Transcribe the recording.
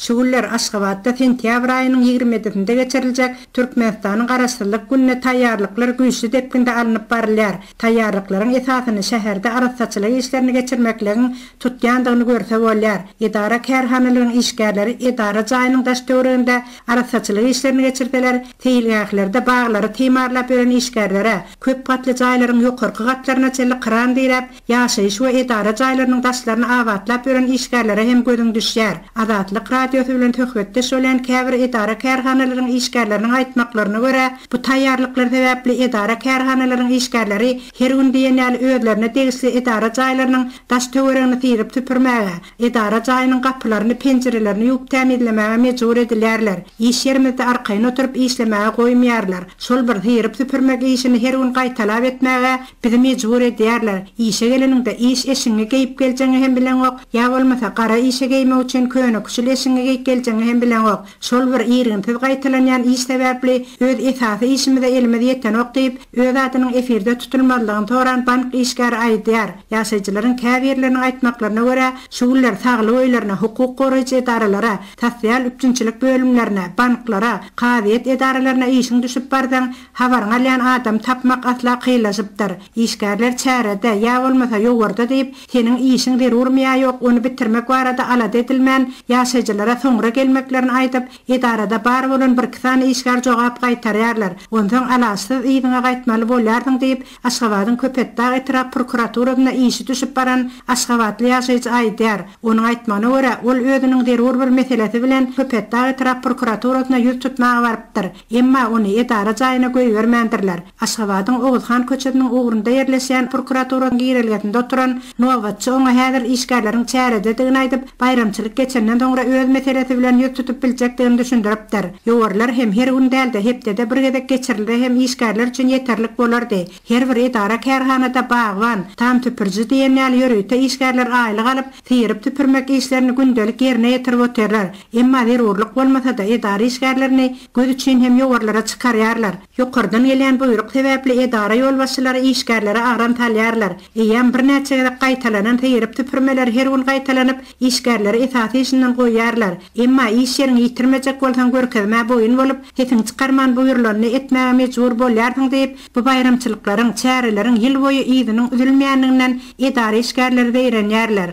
Şu günler Aşgabatda sentýabr aýynyň 27-sinde geçiriljek Türkmenistanyň Garaşsyzlyk gününe taýýarlyklar güýçli depginde alnyp barylýar. Taýýarlyklaryň esasyny şäherde arassaçylyk işlerini geçirmekligiň tutýandygyny görse bolýar. Edara-kärhanalaryň işgärleri edara jaýynyň daş-töwereginde arassaçylyk işlerini geçirseler, seýilgählerde baglary timarlap ýören işgärlere, köp gatly jaýlaryň ýokarky gatlaryna çenli kran diräp, Ýaşaýyş we edara jaýlarynyň daşlaryny abatlap ýören işgärlere hem gözüň düşýär. Azatlyk Radiosy bilen söhbetdeş bolýan käbir edara-kärhanalaryň işgärleriniň aýtmaklaryna görä, bu taýýarlyklar sebäpli edara-kärhanalaryň işgärleri her gün diýen ýaly özlerine degişli edara jaýlarynyň daş-töweregini syryp-süpürmäge, edara jaýynyň gapylaryny, penjirelerini ýuwup tämizlemäge mejbur edilýärler. Iş ýerimizde arkaýyn oturyp işlemäge goýmaýarlar. Şol bir syryp-süpürmek işini her gün gaýtalap etmäge Bizi mejbur edýärler. Işe geleniňde iş eşigiňi geýip geljegiňi hem bileňok, ýa bolmasa gara işe geýmek üçin köne-küşül eşigiňi geýip geljegiňi hem bileňok. Şol bir irginsiz gaýtalanýan iş sebäpli öz esasy işimize elimiz ýetenok diýip, öz adynyň efirde tutulmazlygyny soran bank işgäri aýdýar. Ýaşaýjylaryň käbirleriniň aýtmaklaryna görä, şu günler saglyk öýlerine, hukuk goraýjy edaralara, sosial üpjünçilik bölümlerine, banklara, kazyýet edaralaryna işiň düşüp barsaň, Habaryňy alýan adamy tapmak asla kynlaşypdyr. Işgärler çärede, ýa bolmasa ýowarda diýip, seniň işiň zerurmy ýa ýok, ony bitirmek barada alada edilmän, ýaşaýjylara soňra gelmeklerini aýdyp, edarada bar bolan birki sany işgär jogap gaýtarýarlar. Onsoň alaçsyz yzyňa gaýtmaly bolýarsyň diýip, Aşgabadyň Köpetdag etrap prokuraturasynda işi düşüp baran aşgabatly ýaşaýjy aýdýar. Onuň aýtmagyna görä, ol özüniň zerur bir meselesi bilen Köpetdag etrap prokuraturasyna ýüz tutmaga barypdyr. Emma ony edara jaýyna goýbermändirler. Aşgabadyň Oguzhan köçesiniň ugrunda ýerleşýän prokuraturanyň girelgesinde oturan nobatçy oňa häzir işgärleriň çärededigini aýdyp, baýramçylyk geçenden soňra öz meselesi bilen ýüz tutup biljekdigini düşündiripdir. Ýowarlar hem her gün däl-de, hepdede bir gezek geçirilse hem işgärler üçin ýeterlik bolardy. Her bir edara-kärhanada bagban, tam süpüriji diýen ýaly ýörite işgärler aýlyk alyp, syryp-süpürmek işlerini gündelik ýerine ýetirip otyrlar. Emma zerurlyk bolmasa-da, edara işgärlerini göz üçin hem ýowarlara çykarýarlar. Ýokardan gelýän buýruk sebäpli edara ýolbaşçylary işgärlere agram salýarlar. Eýýäm birnäçe gezek gaýtalanan syryp-süpürmeler her gün gaýtalanyp, işgärleri esasy işinden goýýarlar. Emma iş ýeriňi ýitirmejek bolsaň görkezmä boýun bolup, sesiňi çykarman buýrulanyny etmäge mejbur bolýarsyň diýip, bu baýramçylyklaryň, çäreleriň ýyl boýy yzynyň üzülmeýändiginden edara işgärleri zeýrenýärler.